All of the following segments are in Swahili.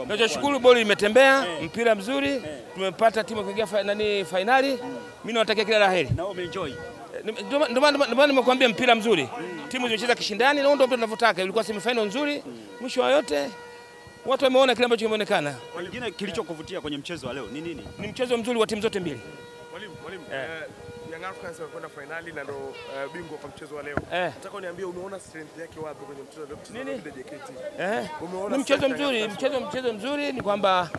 Nachoshukuru boli imetembea, mpira mzuri, tumepata timu kuingia finali. Mimi nawatakia kila la heri. Na umeenjoy. Ndio maana nimekuambia mpira mzuri. Timu zimecheza kishindani na ndio tunavyotaka. Ilikuwa semi final nzuri. Mwisho wa yote watu wameona kile ambacho kimeonekana. Kingine kilichokuvutia kwenye mchezo wa leo ni nini? Ni mchezo mzuri wa timu zote mbili. Mwalimu, Young Africans wamekwenda finali na ndo bingwa kwa mchezo wa leo. Nataka uniambie umeona strength yake wapi kwenye mchezo wa leo? Nini? JKT. Ni mchezo mzuri, mchezo mzuri ni kwamba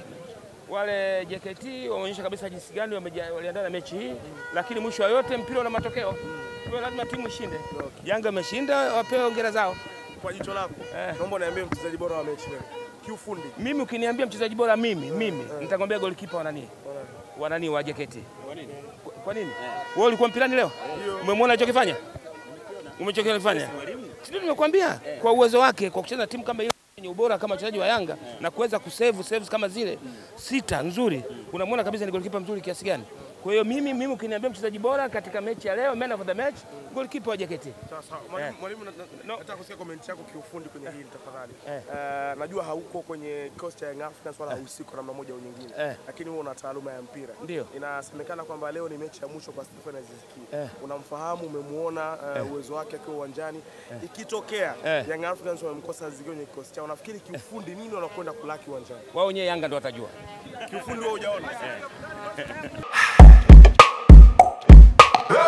wale JKT wameonyesha kabisa jinsi gani waliandaa na mechi hii, lakini mwisho wa yote mpira una matokeo. Kwa hiyo lazima timu ishinde. Yanga imeshinda, wapewe hongera zao. Kwa jicho lako, naomba uniambie mchezaji bora wa mechi leo. Kiufundi. Mimi ukiniambia mchezaji bora mimi nitakwambia goalkeeper wa nani? Wa nani wa JKT. Kwa nini? Kwa nini? Wewe ulikuwa mpirani leo? Umemwona alichokifanya? Umechokifanya? Sio nimekuambia kwa uwezo wake kwa kucheza timu kama ile yenye ubora kama wachezaji wa Yanga na kuweza kusave saves kama zile sita nzuri. Unamwona kabisa ni goalkeeper mzuri kiasi gani. Kwa hiyo mimi ukiniambia mchezaji bora katika mechi ya leo, man of the match, goalkeeper wa JKT. Sawa sawa. Mwalimu, nataka kusikia comment yako kiufundi kwenye hili tafadhali. Najua hauko kwenye kikosi cha Young Africans wala hauhusiki kwa namna moja au nyingine. Lakini wewe una taaluma ya mpira. Inasemekana kwamba leo ni mechi ya mwisho kwa Stephen Aziz Ki. Unamfahamu, umemuona uwezo wake akiwa uwanjani. Ikitokea Young Africans wamemkosa Aziz Ki kwenye kikosi chao, unafikiri kiufundi nini wanakwenda kulaki uwanjani? Wao wenyewe Yanga ndio watajua. Kiufundi wewe hujaona?